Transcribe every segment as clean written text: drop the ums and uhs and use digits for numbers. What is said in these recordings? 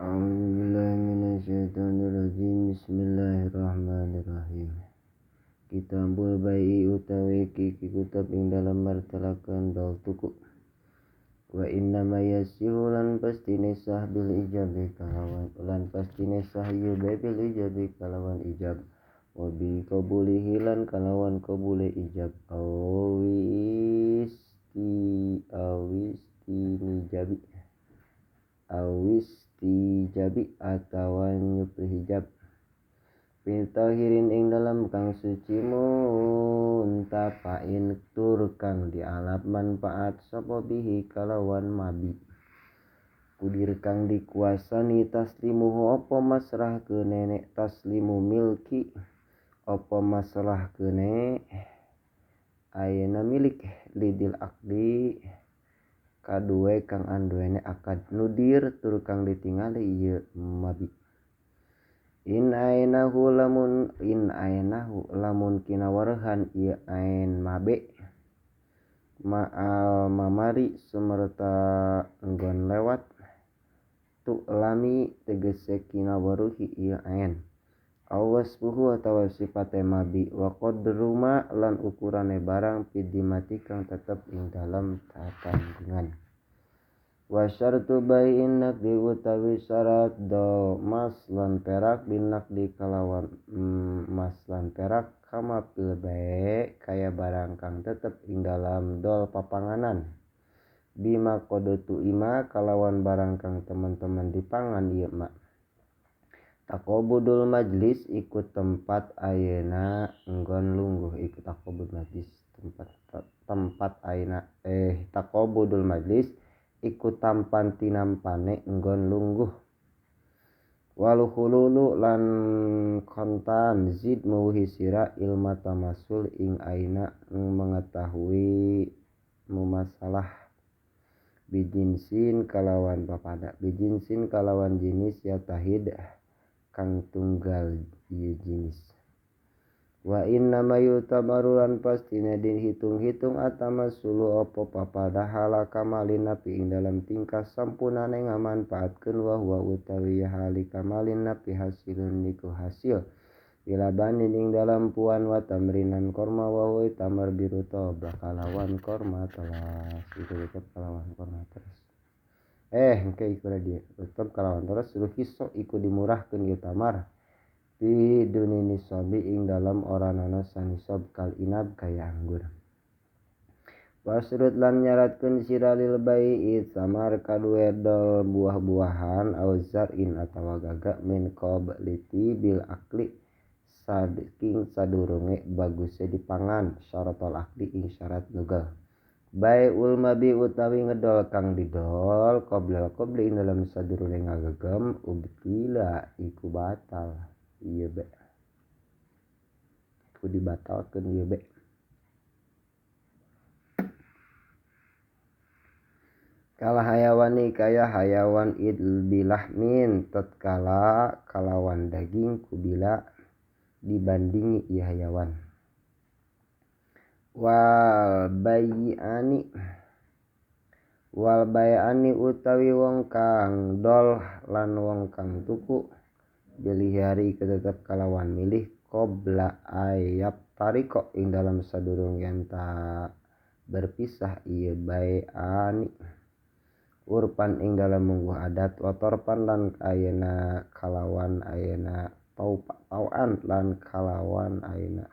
A'udzubillahi minasyaitonirrajim. Bismillahirrahmanirrahim. Kitabul bai'i utawi iki kitab ing dalem martelakeun dol tuku. Wa inna ma yasihu lan pastine sah bil ijabi kalawan lan pastine sah ieu bil ijabi kalawan ijab. Wa bi qabulihi lan kalawan qabule ijab awisti awistinijabi awistijabi atawa nyupri hijab pintahirin ing dalam kang suci muntapain tur kang dialap manfaat sapa bihi kalawan mabi kudir kang dikuasani taslimuhu apa masrah ke nenek taslimu milki apa masrah ke nenek ayeuna milik lidil akdi kaduwe kang anduene akad nudir tur kang ditingali ieu mabi in ainahu lamun kinawarehan ieu ain mabe ma'al mamari sumerta nggon lewat tu lami tegese kinawaruhi ieu ain awasbuhu atawa sipate mabi wa qadruma lan ukurane barang pidimati kang tetep ing dalem tatanggungan. Wa syartu bai'in naqdi utawi syarat do mas lan perak bin naqdi kalawan mas lan perak kama fil bai' kaya barang kang tetep ing dalam dol papanganan bima qadatu ima kalawan barang kang teman-teman dipangan ieu ma. Taqabudul majlis ikut tempat ayeuna enggon lungguh ikut taqabud majlis tempat ayeuna taqabudul majlis ikut tampan tinampane enggon lungguh walu khululu lan kontan zid mauhi sira ilma tamasul ing ayeuna mengetahui memasalah bijinsin kalawan papada bijinsin kalawan jenis ya tahid kang tunggal ieu jenis. Wa inna ma yutabaru lan pastine din hitung-hitung atamasulu apa papada hala kamalin napi ing dalam tingkah sampunane ngamanfaatkeun wa huwa utawi hali kamalin napi hasilun niku hasil bilabanin ing dalam puan wa tamrinan korma wa huwa tamar biru toba kalawan korma telas itu tetep kalawan korma terus engke iku dia tetep kalawan terus rukiso iku dimurahkeun ieu tamar di dunia nisabi ing dalam oranana sanisab kal inab kaya anggur. Wasrut lan nyaratkeun sira lil bai'i samar kadue dol buah-buahan au zar'in atawa gagak min qabliti bil akli saking sadurunge baguse dipangan syaratul akli ing syarat nugel. Bai'ul mabi utawi ngedol kang didol qoblal qobli ing dalam sadurunge ngagegem ubtila iku batal ieu be iku dibatalkeun ieu be. Kala hayawani kaya hayawan idl bilahmin tatkala kalawan daging kubila dibandingi ieu hayawan. Wal bay'ani utawi wong kang dol lan wong kang tuku bilihari tetep kalawan milih qabla ayab tariko ing dalam sadurung yen ta berpisah ieu bay'ani urpan ing dalam mungguh adat wa torpan lan ayeuna kalawan ayeuna tauan lan kalawan ayeuna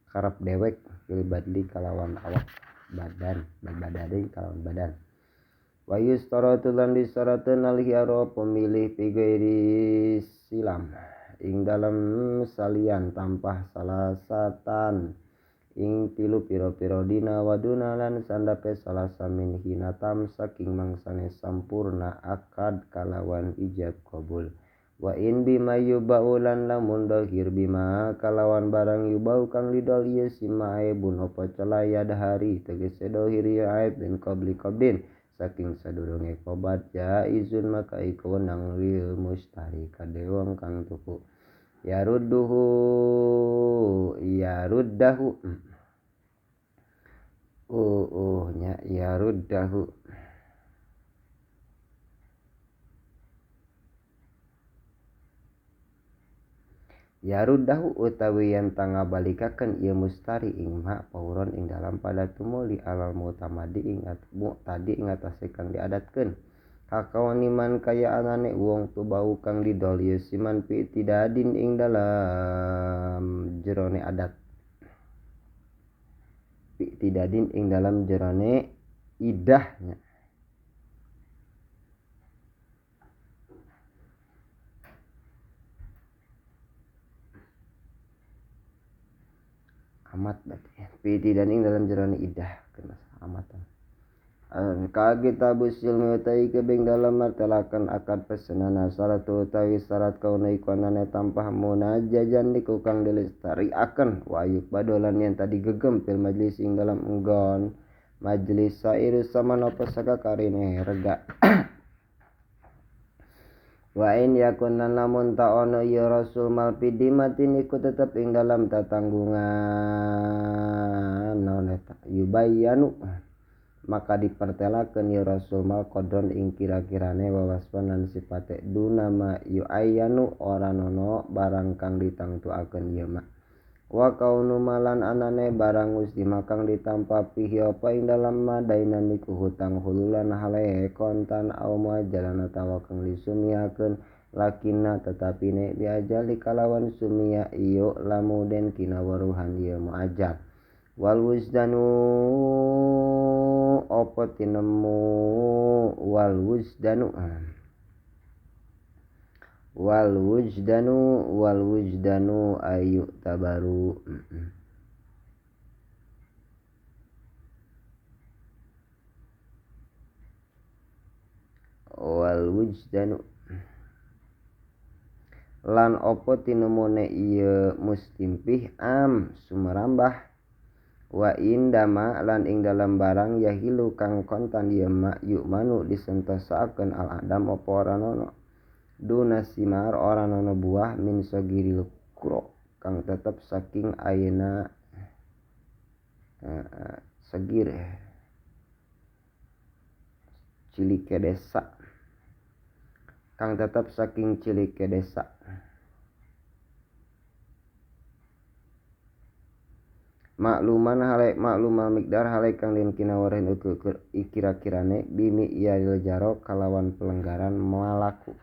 karep dewek fil badli kalawan awak badan badading kalawan badan. Wa yustaratu lan disyaratkeun al-khiyaru pemilih fi ghairi silam ing dalam salian tampah salasatan ing tilu pira-pira dina waduna lan sandape salasa min hinatam saking mangsane sampurna akad kalawan ijab qabul. Wa in bima yubau lan lamun dohir bima kalawan barang yubau kang didol ieu sima aibun apa cela yadhari tegese dohir ieu aib bin qabli qabdin saking sadurunge qobat jaizun maka iku wenang lil mustari kade wong kang tuku yarudduhu yaruddahu nya yaruddahu. Yarudahu utawi yen tangabalikaken ieu mustari ing ma pauron ing dalam pada tumuli alal mutamadi ing mu'tadi ing atase kang diadatkeun. Kakawaniman kaya anane wong tubau kang didol ieu siman fi tidadin ing dalam jerone adat. Fi tidadin ing dalam jerone idahnya. Amat berarti fi dan ing dalam jerone idah kena amatan. Ka kitabus ilmi utawi kebing dalam martelaken akad pesenana syarat utawi syarat kauna iku anane tampah munajajan niku kang dilestariaken wayuk badolan yen tadi gegem fil majlis ing dalam enggon majlis sairu saman apa saka karine rega. Wa in yakun lan lamun ta ono ya rasul mal pidimatin iku tetep ing dalam tatanggungan naon eta yubayanu maka dipertelakeun ya rasul mal qadron ing kira-kirane wawaspan lan sipate dunama yuayanu ora nono barang kang ditangtuakeun ieu ma wa kaunu malan anane barang muslimah kang ditampa pihi apa ing dalam madainan iku hutang hululan hale kontan au muajalan atawa kang disumiakeun lakinna tetapi ne diajali kalawan sumia ieu lamuden kinawaruhan ieu muajal wal wuzdanu apa tinemu wal wuzdanu wal wujdanu wal wujdanu ayu tabaru wal wujdanu lan opo tinemune ieu mustimpih am sumerambah wa indama lan ing dalam barang yahilu kang kontan ieu ma yukmanu disentosaakeun al adam opo ora nono duna simar ora nono buah min sogiril kuro kang tetep saking ayeuna segir cilike desa kang tetep saking cilike desa makluman hale maklumal miqdar hale kang den kinawareun ukur kira-kirane bimi yaril jaro kalawan pelenggaran malaku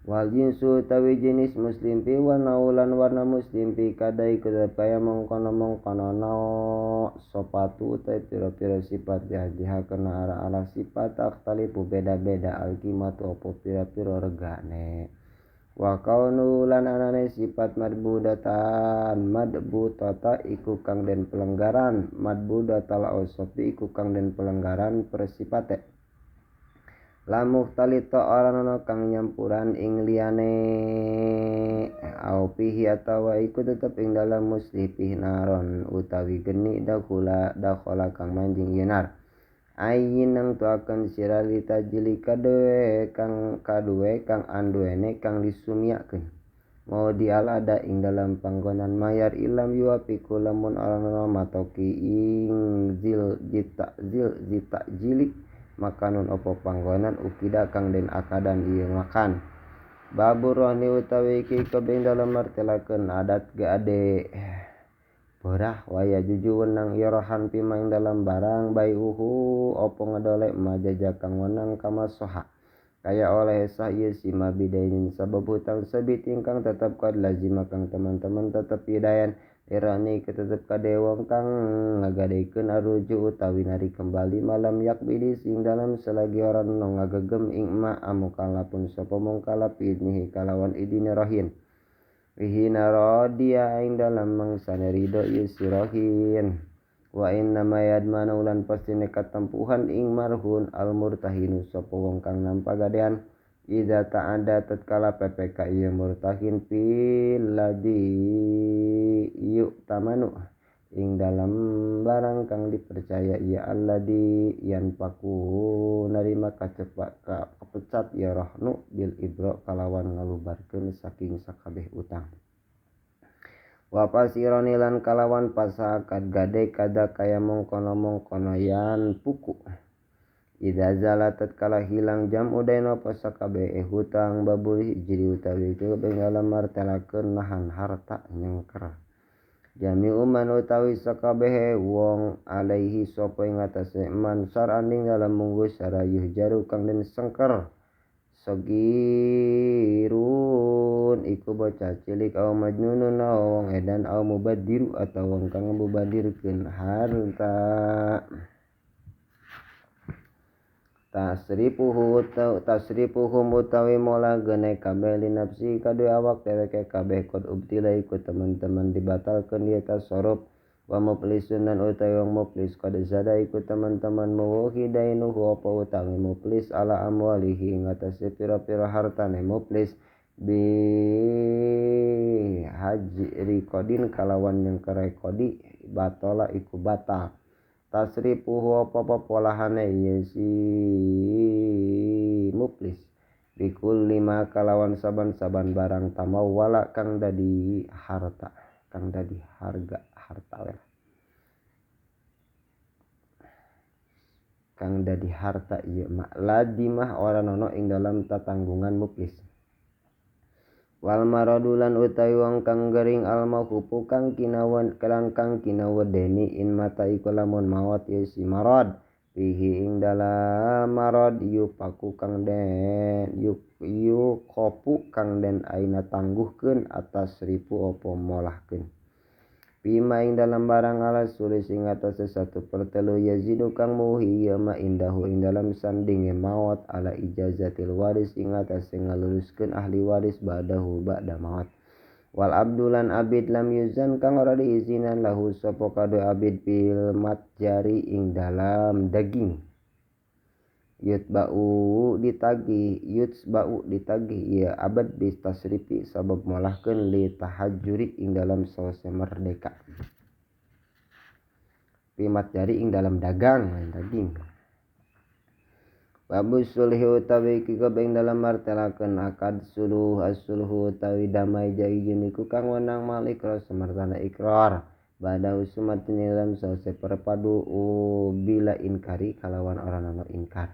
wal jinsu utawi jenis muslim pi warna ulan warna muslim pi kadai tetep kaya mengkono-mengkono nao sopatu utawi pira-pira sifat jaha kena arah-arah sifat takhtalifu beda-beda alqimatu apa pira-pira regane wa kaunu lan anane sifat madbudatan madbutata iku kang den pelenggaran madbudatal ausofi iku kang den pelenggaran persipate lamuh talita ora ana kang nyampuran ing liyane au pihi atawa iku tetep ing dalam muslipih naron utawi geni dakula dakhala kang manjing ieu nar ayin nang tuakeun sira litajili kaduwe kang anduwene kang disumiakeun mau dial ada ing dalam panggonan mayar ilam yuapiku lamun ora ana matoki ing zil jita zil zita jili makanun opo panggonan ukida kang den akadan ieu makan babur rohni utawi iki kebing dalam martelakeun adat gaade borah waya juju wenang ieu rohan pima ing dalam barang baiuhu opo ngedolek majaja kang wenang kamasoha kaya oleh sah ieu sima bidainin sabab hutang sabit ingkang tetep kad lazima kang teman-teman tetep hidayan irani ketetep kade wong kang ngagadekeun aruju utawi nari kembali malam yakbidi sing dalam selagi ora no ngagegem ing ma amukalapun sapa mungkalap idnihi kalawan idine rohin wihina radiya ing dalam mangsane ridho ieu si rohin wa inna ma yadmanu lan pastine katempuhan ing marhun al murtahinu sapa wong kang nampa gadean idza ta'ada tatkala PPK ieu murtahin fil ladzi yu'tamanu ing dalam barang kang dipercaya ieu alladzi yan paku narima kacepak kapecat ya rohnu bil ibra kalawan ngalubarkeun saking sakabeh utang wa pasironi lan kalawan pasakad gade kada kaya mongkono-mongkono yan puku Idza zala tatkala hilang jam udain apa sakabehe hutang babul hijri utawi iku ing dalem martelakeun nahan harta nyengker. Jami'u man utawi sakabehe wong alaihi sapa ing atase man saran ing dalem mungguh sara yuhjaru kang den sengker. Sagirun iku bocah cilik au majnunun au wong edan au mubadiru atau wong kang mubadirkeun harta. Tasrifuhum utawi mola gene kabeh li nafsi kadue awak dheweke kabeh kod ubtila iku teman-teman dibatalkeun ieu tasarruf wa muflisun lan utawi wong muflis kod zada iku teman-teman muwuhi dainuhu apa utawi muflis ala amwalihi ing atase pira-pira hartane muflis bi haji rikodin kalawan nyengkere kodi batola iku batal. Tasrifuhu apa polahane ieu si muflis bikul lima kalawan saban-saban barang tamawala kang dadi harta, kang dadi harga harta we. Kang dadi harta ieu mah ladimah ora nono ing dalam tatanggungan muflis. Wal maradulan utawi wong kang gering al mauqufu kang kinawan kelangkang kinawedeni in mata iku lamun maot ya si marad fihi ing dalam marad yupaku kang den yukopu kang den aina tangguhkeun atas ripu apa molahkeun bima ing dalam barang ala sulis ing atase 1/3 yazidu kang muhi ya ma indahu ing dalam sandinge maot ala ijazatil waris ing atase ngaluruskeun ahli waris ba'dahu ba'da maot. Wal abdulan abid lam yuzan kang ora diizinan lahu sapa kadu abid bil matjari ing dalam daging yutba'u ditagih ieu abad bis tasrifi sabab molahkeun li tahajjuri ing dalam sawase merdeka pimat jari ing dalam dagang lain daging. Babu sulhi utawi iki ing dalam martelakeun akad suluh as-sulhu utawi damai jaijun iku kang wenang mal ikrar samartana ikrar bada usumatin dalam sawase perpadu bila inkari kalawan ora ana inkar.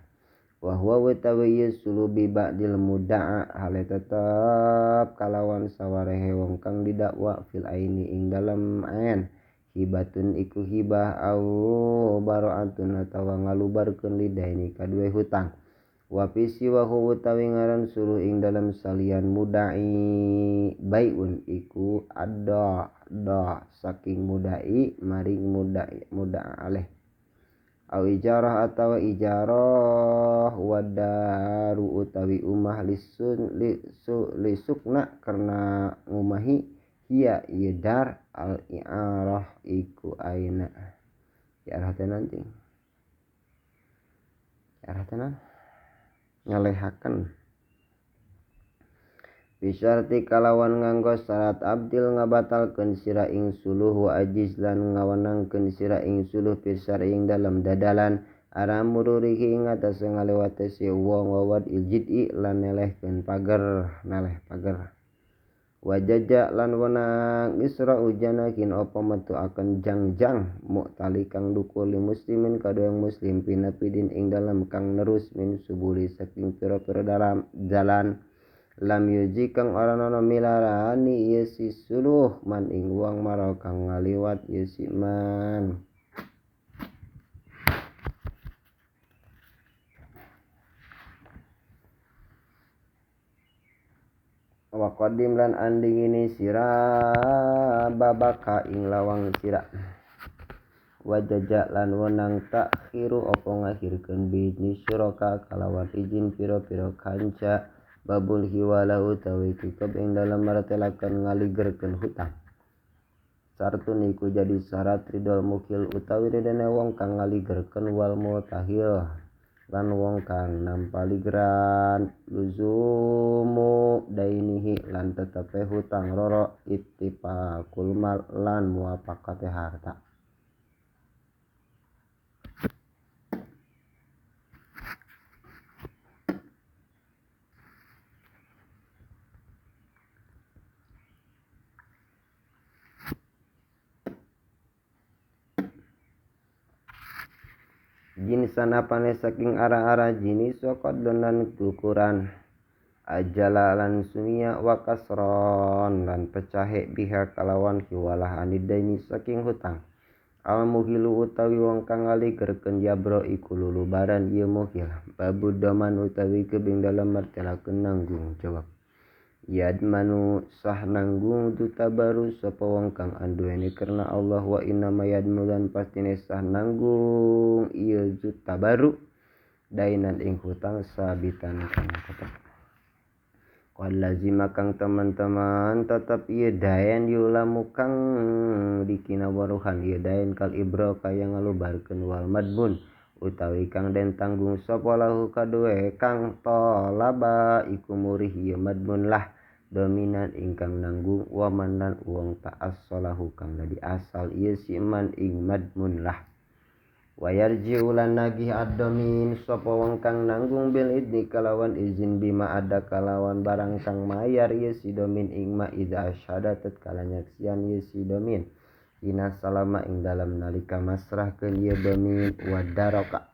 Wa huwa utawi suluh bi ba'dil muda'a hale tetep kalawan sawarehe wong kang didakwa fil aini ing dalem ain hibatun iku hibah au bara'atun atawa ngalubarkeun lidaini kaduwe hutang. Wa fi siwahu utawi ngaran suluh ing dalem salian muda'i baiun iku ada da saking muda'i maring muda'i muda'a aleh au ijarah atawa ijarah wadaru utawi umah lisun lisukna karena ngumahi hiya ieu dar al i'arah iku aina i'arah teh nanti i'arah teh ngalehaken bisarti kalawan nganggo syarat abdil ngabatalkeun sira ing suluh wa ajiz lan ngawenangkeun sira ing suluh pisar ing dalam dadalan aram mururihi ing atase ngalewate si wong wawad iljid'i lan nelehkeun pager neleh pager wajaja lan wenang isra ujanakin apa metuaken jangjang muktali kang dukul li muslimin kadoyang muslim pinapidin ing dalam kang nerus min subuli saking pira-pira dalam jalan lam yuji kang ora ana milarani ieu si suluh man ing wong maro kang ngaliwat ieu si man. Wa qadim lan andingini sira babaka ing lawang sira wajaja lan wenang takhiru apa ngakhirkeun bisnis syuraka kalawan izin pira-pira kanca babul hiwala utawi kikeb ing dalam martelakeun ngaligerkeun hutang. Sartun iku jadi syarat ridol mukil utawi ridane wong kang ngaligerkeun wal mutahil lan wong kang nampa ligeran luzumu dainihi lan tetepe hutang roro ittifaqul mal lan muwafaqate harta. Jinsan apane saking arah-arah jinis wa qadlan ukuran ajala lan sumia wa kasron lan pecahe biha kalawan hiwalah anidaini saking hutang. Al muhilu utawi wong kang ngaligerkeun jabro iku lulubaran ieu muhil. Babu daman utawi kebing dalem martelakeun nanggung jawab. Yadmanu sah nanggung duta baru sapa wong kang anduweni karena Allah wa inna ma yadmu lan pastine sah nanggung ieu duta baru dainan ing hutang sabitan kang tetep. Qad lazima kang teman-teman tetep ieu daen yulamu kang dikina waruhan ieu daen kal ibro kaya ngalubarkeun wal madmun utawi kang den tanggung sapa lahu kaduwe kang talaba iku murih ieu madmun lah dominan ingkang nanggung wa man lan wong ta'assalahu kang dadi asal ieu si man ing madmun lah. Wa yarji'u lan nagih ad-domin sapa wong kang nanggung bil idni kalawan izin bima ada kalawan barang kang mayar ieu si domin ing ma idza asyhada tatkala nyaksian ieu si domin ina salama ing dalam nalika masrahkeun ieu domin wadaraka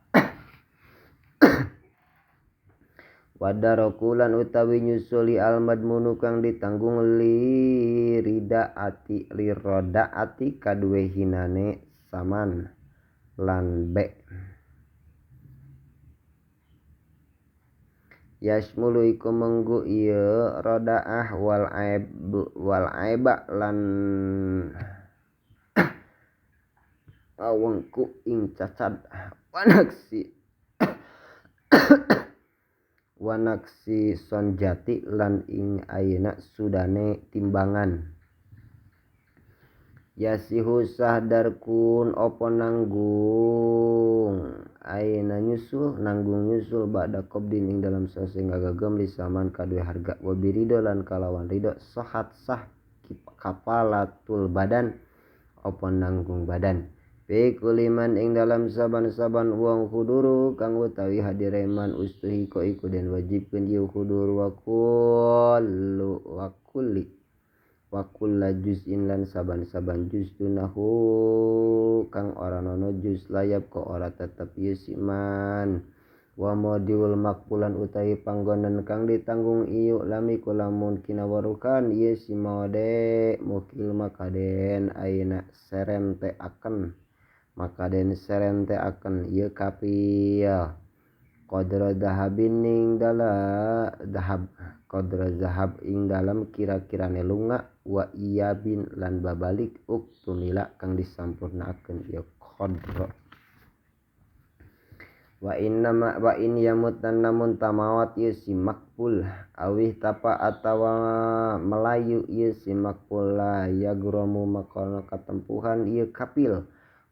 wadaroku lan utawi nyusuli al madmunu kang ditanggung liridaati lirodaati kaduwe hinane saman lan be. Yasmulu iku menggu ieu rodaah wal aib wal aiba lan awengku ing cacad wanaksi wanaksi sonjati lan ing ayeuna sudane timbangan. Yasihu sahdarkun opo nanggung ayeuna nyusul nanggung nyusul ba'da qabdin ing dalam sase ngagagem lisaman kaduwe harga wa birido lan kalawan ridho sahat sah kapalatul badan opo nanggung badan. Pikuliman ing dalam saban-saban wong huduru kang utawi hadire man ustuhiko iku den wajibkeun ieu hudur wa kullu wa kulli wa kulla juz'in lan saban-saban juz dunahu kang ora nono juz layab ko ora tetep ieu si man. Wa madiul makbulan utawi panggonan kang ditanggung ieu lami kulamun kinawarukan ieu si mode mukil makaden ayeuna serente akan maka den serente akan ieu kapil qadra dahabin ning dala dahab qadra zahab ing dalam kira-kirane lunga wa iyabin lan babalik uktumila kang disampurnaakeun ieu qadra. Wa inna ma wa in yamut namun tamawat ieu si makbul awih tapa atawa melayu ieu si makbul la yagromu makono katempuhan ieu kapil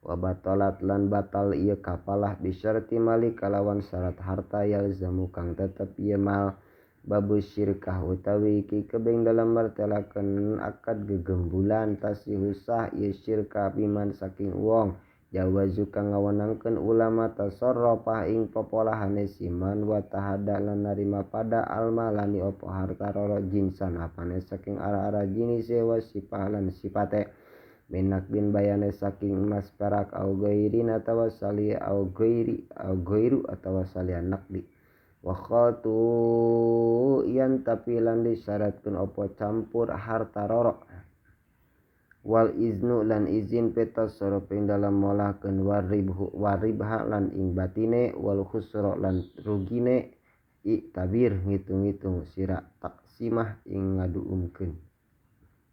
wa batalat lan batal ieu kapalah bisyarti mali kalawan syarat harta yalzamu kang tetep ieu mal. Babu syirkah utawi iki kebing dalam martelakeun akad gegembulan tasihu sah ieu syirkah biman saking wong jawazu kang ngawenangkeun ulama tasarrafah ing popolahane siman wa tahada lan narima pada almalani opo harta roro jinsan apane saking arah-arah jinise wa sipah lan sipate minak bin bayane saking emas perak au gairin atawa sali au gairi au gairu atawa salian naqdi wa khaltu yan tapi lan disyaratkeun opo campur harta roro wal iznu lan izin petasarruf ing dalam molahkeun waribhu waribha lan ing batine wal khusra lan rugine iktabir ngitung-ngitung sira taksimah ing ngaduumkeun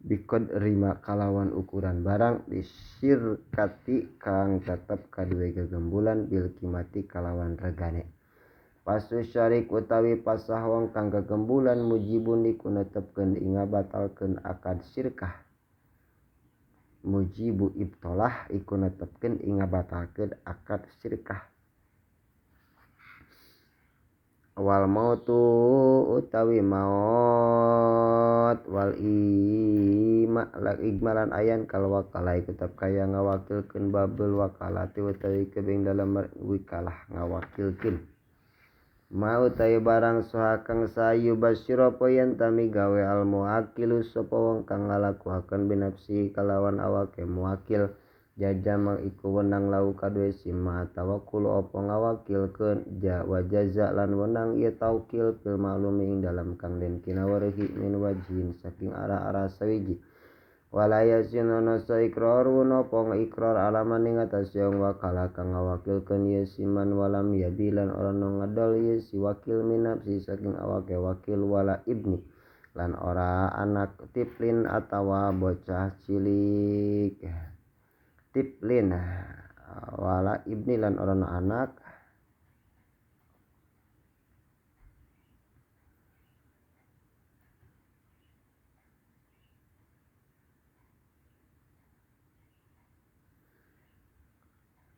bikod rima kalawan ukuran barang disirkati kang tetep kaduwe gegembulan bil kimati kalawan regane. Pasu syarik utawi pasah wong kang gegembulan mujibun iku netepkeun ing ngabatalkeun akad syirkah. Mujibu ibtolah iku netepkeun ing ngabatalkeun akad syirkah. Wal mautu utawi maut wal ima la igmalan ayan kal wakala iku tetep kaya ngawakilkeun babel wakalati utawi kebing dalam wikalah ngawakilkeun mau tayo barang soha kang sayu basyira apa yen tami gawe al muakilu sapa wong kang ngalakuaken binafsi kalawan awake muakil Jajama iku wenang lau kaduwe sima tawakkul apa ngawakilkeun ja wajaza lan wenang ieu taukil fil ma'lumi ing dalam kang den kinaweruhi min wajhin saking arah-arah sawiji wala yasinana saikrarun apa ikrar alaman ing atase wong wakala kang ngawakilkeun ieu siman walam yabilan ora ngedol ieu si wakil minapsi saking awake wakil wala ibni lan ora anak tiplin atawa bocah cilik tiplin wala ibni lan ora anak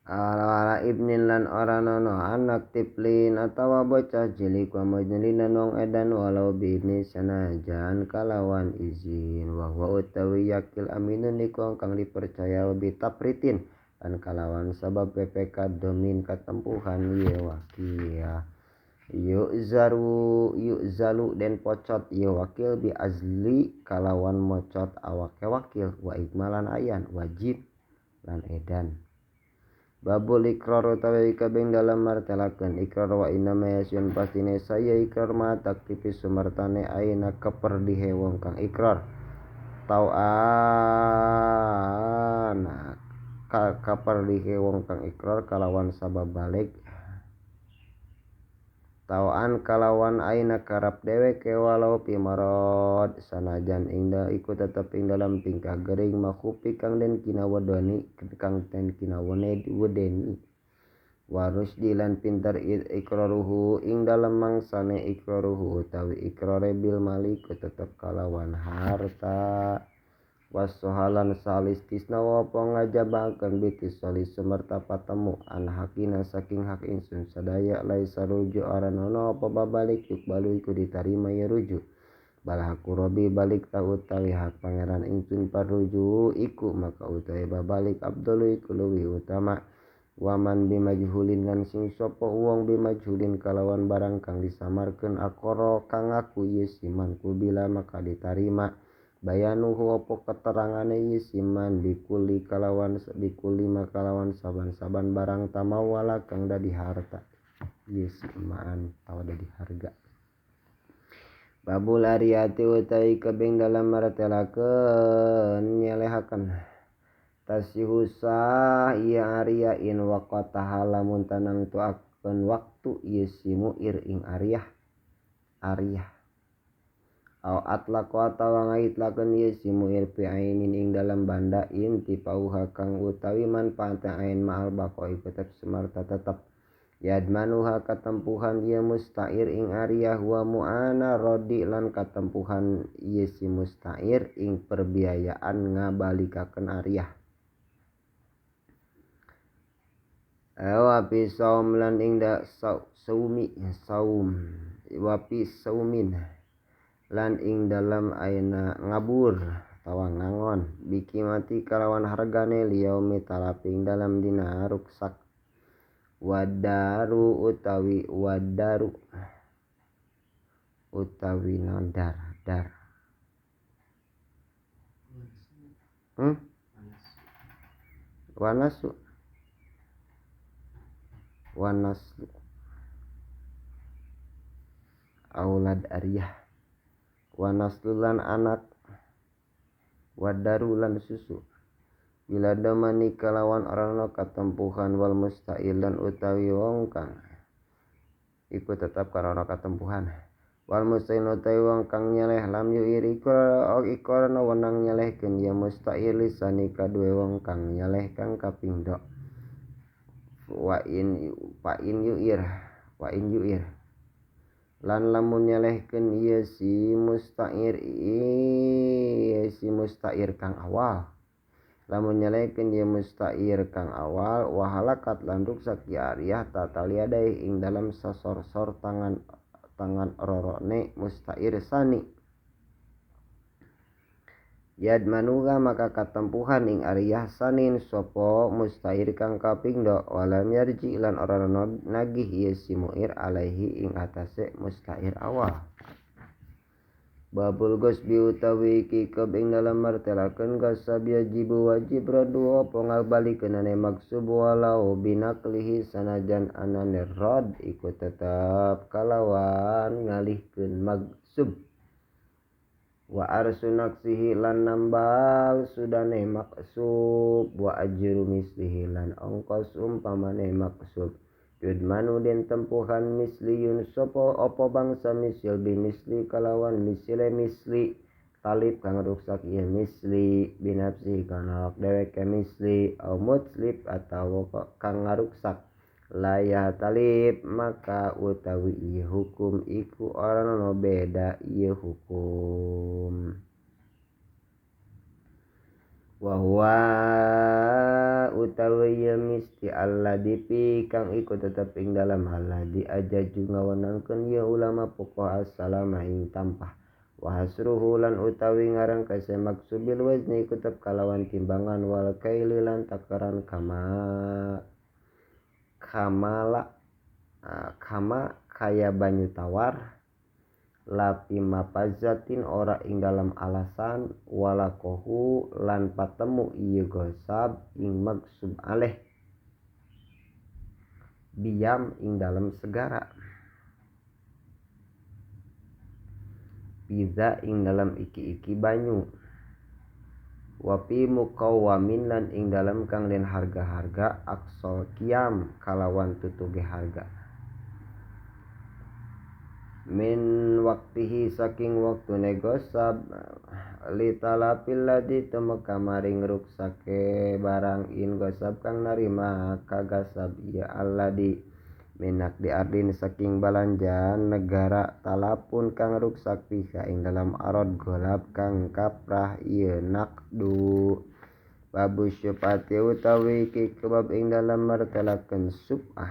wala ibnin lan ora ana anak tiplin atawa bocah cilik wa majnunin wong edan walau biidni sanajan kalawan izin wa huwa utawi yakil aminun iku kang dipercaya bi tapritin lan kalawan sabab PPK domin katempuhan ye wakil yu'zaru yu'zalu den pocot ye wakil bi azli kalawan mocot awake wakil wa ikmalan ayan wajib lan edan. Babul ikrar utawi kabeng dalam martelakeun ikrar wa inna yasun pastine saya ikrar ma taktipi sumartane aina keperdihe wong kang ikrar tauan kaperdihe wong kang ikrar kalawan sabab balik tauan kalawan aina karap dheweke walau pimarod sanajan ing iku tetep ing dalam tingkah gering makhufi kang den kinawedoni kang den kinawene wedeni warusdi lan pinter ikraruhu ing dalem mangsane ikraruhu utawi ikrare bil malik tetep kalawan harta wasohalan salistisna wa apa ngajabakeun bitisoli sumerta patemu an hakina saking hak ingsun sadaya laisa ruju aranono apa babalik yuk balu iku ditarima ya ruju bal haku robi balik ta utawi hak pangeran ingsun paruju iku maka utawi babalik abdulu iku luwih utama waman bimajhulin lan sing sapa wong bimajhulin kalawan barang kang disamarkeun akoro kang ngaku ieu siman kubila maka ditarima bayanuhu apa keterangane ieu siman bikuli kalawan bikuli makalawan saban-saban barang tamawala kang dadi harta ieu siman atawa dadi harga. Babul ariyati utawi kebing dalam martelakeun nyelehaken tasihusah ieu ariya in waqataha lamun tanang tuakeun waktu ieu si muir ing ariyah ariyah aw atlaqo atawa ngaitlakeun ieu si muir fi ainin ing dalam banda intipauha kang utawi manfaate ain ma'al baqa iku tetep sumarta tetep yadmanuha katempuhan ieu musta'ir ing ariyah wa mu'ana rodi lan katempuhan ieu si musta'ir ing perbiayaan ngabalikakeun ariyah wa fi saum lan ing da saumi saum wa fi saumin lan ing dalam aina ngabur atawa ngangon bikimati kalawan hargane liyaumi talaping dalam dina ruksak wadaru utawi wadaru utawi nadar dar wanasu wanaslu aulad ariyah wanaslulan anak wadarulan susu bila damani kalawan orano katempuhan wal mustailan utawi wong kang iku tetep karana katempuhan wal mustail utawi wong kang nyeleh lam yuir iku ana wenang nyelehkeun ya mustail lisani kaduwe wong kang nyeleh kang kaping dok wa in fa in yuir wa in yuir lan lamun nyelehkeun ieu si mustair ieu si mustair kang awal lamun nyelehkeun ieu mustair kang awal wahalakat lan ruksak ya ariyah tataliadai ing dalam sasor-sor tangan tangan rorone mustair sani yadmanuha maka katempuhan ing ariyah sanin sapa mustair kang kaping do walam yarji lan ora nagih ieu si muir alaihi ing atase mustair awal. Babul gosbi utawi iki keb ing dalem martelakeun gasab yajibu wajib radu apa ngabalikeunane maksub walau binaklihi sanajan anane rad iku tetep kalawan ngalihkeun maksub wa arsu naksihi lan nambal sudane maksub wa ajru mislihi lan ongkos umpamane maksub yudmanu den tempuhan misliyun sapa apa bangsa misil bimisli kalawan misile misli talib kang ruksak ieu misli binafsi kana awak dheweke misli au mutslib atawa kang ngaruksak laya talib maka utawi ieu hukum iku ora ana beda ieu hukum wa huwa utawi ieu misti alladzi fi kang iku tetep ing dalem alladzi ajaju ngawenangkeun ieu ulama fuqaha assalama ing tampah wa hasruhu lan utawi ngarangkase maksubil wazni iku tetep kalawan timbangan wal kaili lan takaran kama kamala kama kaya banyu tawar lapi mapazatin ora ing dalam alasan walakohu lan patemu ieu gosab ing maksub aleh biam ing dalam segara piza ing dalam iki-iki banyu wapi muqawwamin lan ing dalam kang den harga-harga aksol kiam kalawan tutuge harga min waktihi saking waktune gosab litalapil ladzi tumeka maring ruksake barang in gosab kang narima kagasab ieu alladzi minak di ardin saking balanja negara talapun kang ruksak piha ing dalam arad golab kang kaprah ieu naqdu babu syupati utawi iki kebab ing dalam martelakeun subah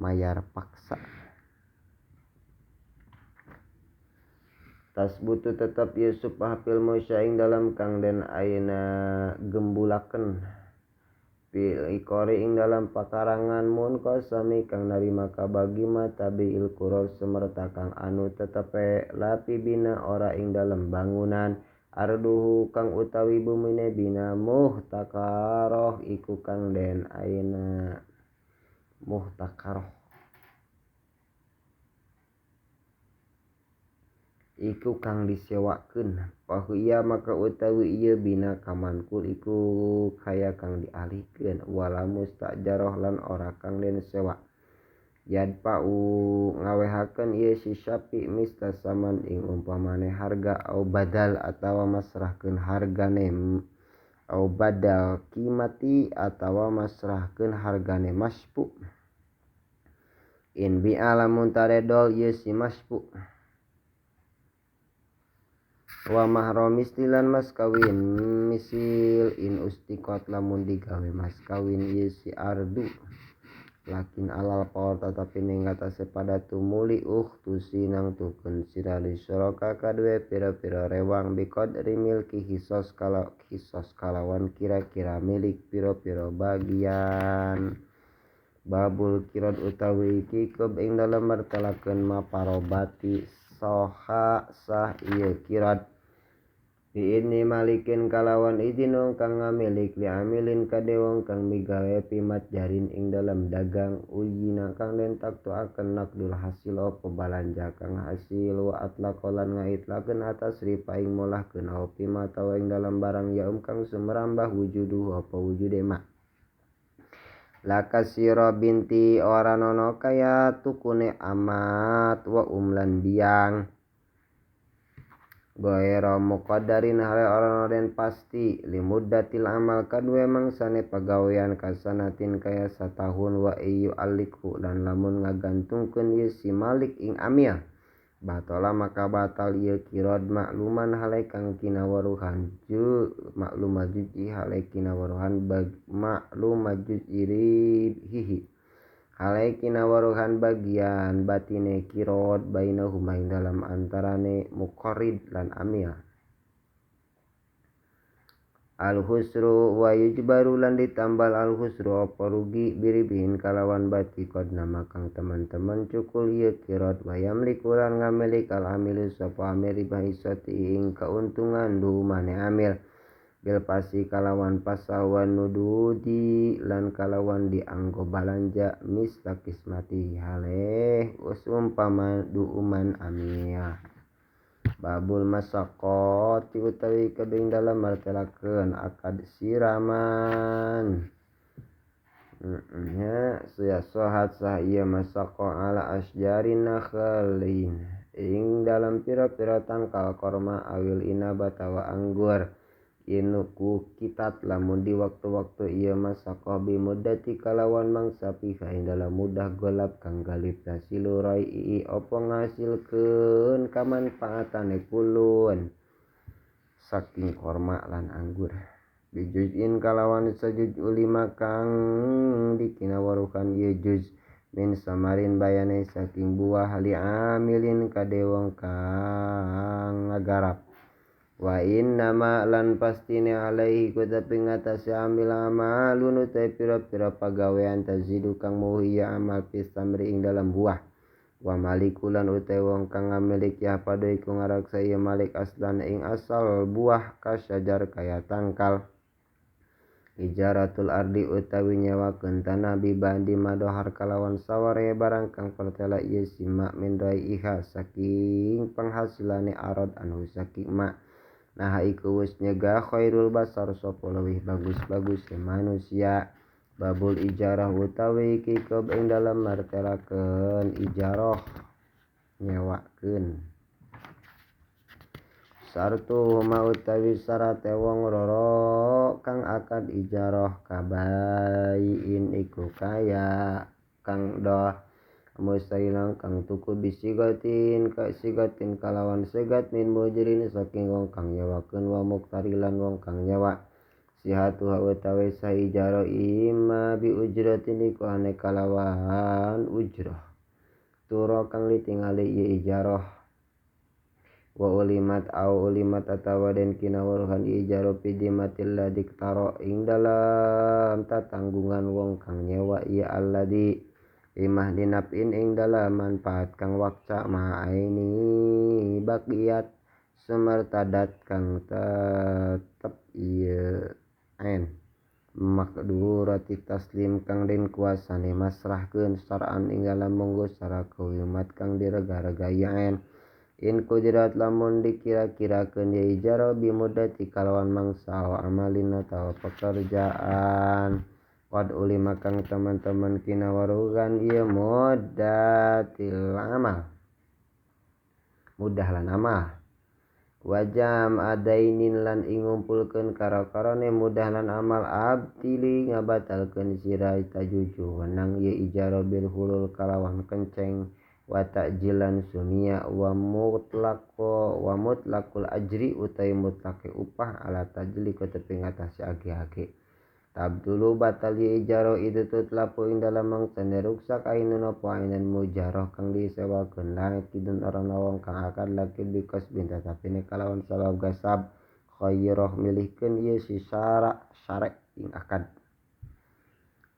mayar paksa tasbutu tetap ieu subah fil musya ing dalam kang den ayeuna gembulakeun fil ikori ing dalam pakarangan mun qasami kang narima kabagi matabiil quror semerta kang anu tetepe lapi bina ora ing dalam bangunan arduhu kang utawi bumine bina muhtakaroh iku kang den ayeuna muhtakaroh iku kang disewakeun pahuya maka utawi ieu bina kamangkul iku kaya kang dialihkeun wala mustajaroh lan ora kang den sewa yadfa'u ngawehakeun ieu si syafi mistasaman ing umpamane harga au badal atawa masrahkeun hargane au badal qimati atawa masrahkeun hargane maspu in bi'a lamun taredol ieu si maspu wa mahramis lan mas kawin misil in ustiqat lamun digawe mas kawin ieu si ardu lakin alal paur tetapi ning atase pada tumuli uhtusi nang tukeun sira li syaraka kadue pira-pira rewang biqadri milki hisos kala hisos kalawan kira-kira milik pira-pira bagian babul kirad utawi iki keb ing dalem martelakeun maparobati soha sah ieu kirad biidni malikin kalawan izin wong kang ngamilik li amilin kade wong kang migawe pimat jarin ing dalam dagang uyina kang den taktuaken nakdul hasil apa balanja kang hasil wa atlaqalan ngaitlakeun atas ripa ing molahkeun au pima tawa ing dalam barang yaum kang sumerambah wujuduhu apa wujude ma lakasira binti ora nono kaya tukune amat wa umlan biang Goero muqaddarin hale orang den pasti limuddatil amal kadue mangsane pagawean kasanatin kaya satahun wa iyu aliku dan lamun ngagantungkeun ieu si malik ing amil batola maka batal ieu kirad makluman hale kang kinawaruhan ju maklum juz'i hale kinawaruhan bag maklum juz'i hihi hale kinawaruhan bagian batine kirad bainahuma ing dalam antarane muqarrid lan amil. Al husru wa yujbaru lan ditambal al husru apa rugi biribihin kalawan bati qad nama kang teman-teman cukul ieu qirad wa yamliku lan ngamilik al amilu sapa amil ribah isati ing keuntungan dumane amil bil pasi kalawan pasawan nududi lan kalawan dianggo balanja misla kismati haleh usumpama duuman amil. Babul masaqati utawi kabing dalam martelakeun akad siraman. Nya sia sahat sah ieu masaqa ala asjarin nakhlin ing dalam pira-pira tangkal korma awil inaba tawa anggur inuku kitat lamun di waktu-waktu ieu masaqah bi muddati kalawan mangsa piha ing dalam mudah golap kang galib tasilu rai apa ngasilkeun kamanfaatane kulun saking korma lan anggur bijuzin kalawan sajuz ulima kang dikinawarukan ieu juz min samarin bayane saking buah li amilin kade wong kang ngagarap. Wa inna ma lan pastine alaihi ku tapi ngatasi amil amalun utai pira-pira pagawean tazidu kang muhiya amal pisamri ing dalam buah. Wa malikulan utai wong kang ngamilik ya pado iku ngaraksa ieu malik aslan ing asal buah kasyajar kaya tangkal. Ijaratul ardi utawi nyewakeun tanah bibandi madohar kalawan saware barang kang pertela ieu sima min raiha saking panghasilane arad anu saking ma. Nah iku wis nyegah khairul basar sapa leuwih bagus-bagus manusia. Babul ijarah utawi iki ing dalam martelakeun ijarah nyewakeun. Sartu ma utawi syarate wong loro kang akad ijarah kabaiin iku kaya kang doh mustahilang kang tuku bisigatin ka sigatin kalawan segat min mujrin saking wong kang nyewakeun wa muktarilan wong kang nyewa sihatuha utawi saijaro imma bi ujratin iku ane kalawan ujrah turo kang ditingali ieu ijarah wa ulimat au ulimat atawa den kinawaruhan ijaro pidimatil ladzi taro ing dalam tatanggungan wong kang nyewa ieu alladzi imah dinapin ing dalam manfaat kang wakca ma'aini baqiyat sumartadat kang tetep ieu en makdurati taslim kang den kuasane masrahkeun saraan ing dalam monggo secara kawimat kang direga-rega en in kudirat lamun dikira-kirakeun ye ijaro bimuddati kalawan mangsa wa amalin atawa pekerjaan. Qad ulima kang teman-teman kinawaruhan ieu muddatil amal mudah lan amal wajam adainin lan ing ngumpulkeun karo-karone mudah lan amal abtili ngabatalkeun sira tajuju wenang ieu ijaro bil hulul kalawan kenceng wa ta'jilan sumia wa mutlaqo wa mutlaqul ajri utai mutlake upah ala tajli ketepi ngatasi age-age. Tabdulu batal ijaro itu tutlapu ing dalam mangsane ruksak ainun apa ainan mujarah kang disewakeun langit kidun orang wong kang akad laki bikos binta tapine kalawan sabab gasab khairah milihkeun ieu si syarek ing akad.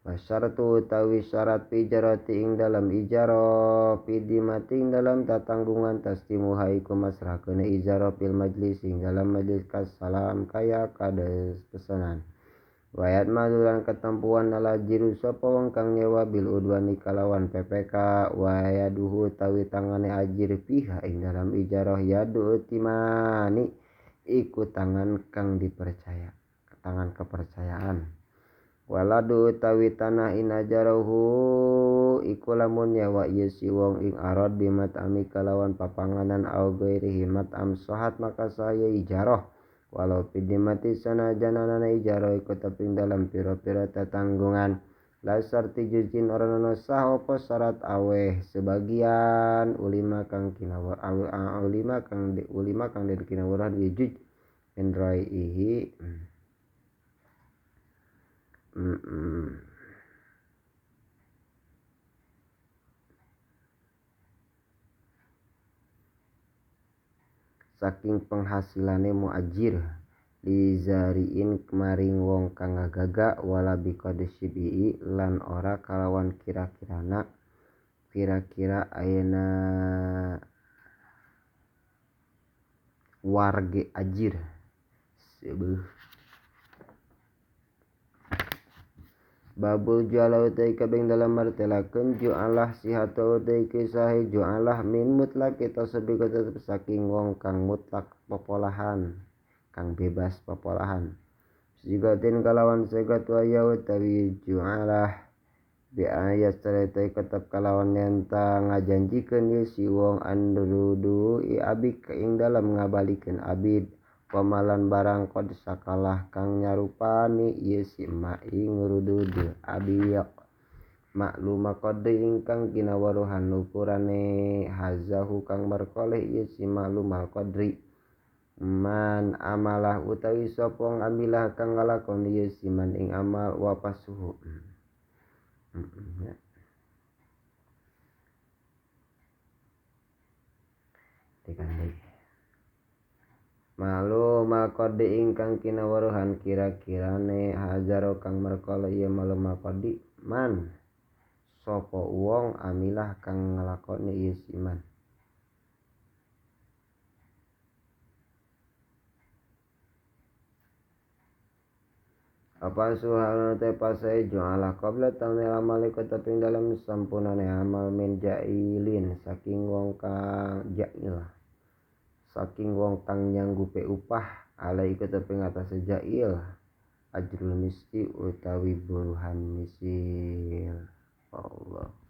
Wasyartu utawi syarat pijarati ing dalam ijaro pidimati ing dalam tatanggungan taslimuha iku masrahkeun ijaro fil majlis ing dalam majlis kasalam kaya kades pesanan. Wayat madulan ketempuan ala jiru sapa wong kang nyewa bil udwani kalawan PPK wayaduhu tawi tangane ajir piha ing dalam ijarah yadu timani iku tangan kang dipercaya tangan kepercayaan waladu tawi tanah inajarahu iku lamun nyewa ieu si wong ing arad bimatami kalawan papanganan au ghairihi matam sahat maka saya ijarah walau pidimati sanajan anana ijaro iku teping dalam pira-pira tetanggungan lasarti juzin ora ana sah apa syarat aweh sebagian ulima kang kinawar ulima kang den kinawaran wujud min raihi saking penghasilane muajir Lizariin maring wong kang ngagaga wala biqadri syibi lan ora kalawan kira-kirana kira-kira ayeuna warge ajir sebeuh. Babul jualah utai kabeng dalam martelakeun jualah sihatu utai kisahe jualah min mutlak kita sebi tetep saking wong kang mutlak popolahan kang bebas popolahan sigatin kalawan segat waya utawi jualah bi ayat sareta tetep kalawan nyanta ngajanjikeun ieu si wong andrudu i abik ing dalam ngabalikeun abid pamalan barang qad sakalah kang nyarupani ieu si ma ing rudud abiq makluma qadri ingkang kinawaruhan ukurane hazahu kang merkoleh ieu si maklumal qadri man amalah utawi sapa amilah kang ngalakoni ieu si man ing amal wa pasuhu. Malu qadri ingkang kinawaruhan kira-kirane hazaro kang merkole ieu malu qadri man sapa wong amilah kang nglakoni ieu si man. Apa suhana te pasai jualah qabla tamil amali keteping dalam sampunane amal min jailin saking wong kang jail saking wong kang nyanggupe upah alai keteping atase jail ajrul miski utawi buruhan misil. Allah.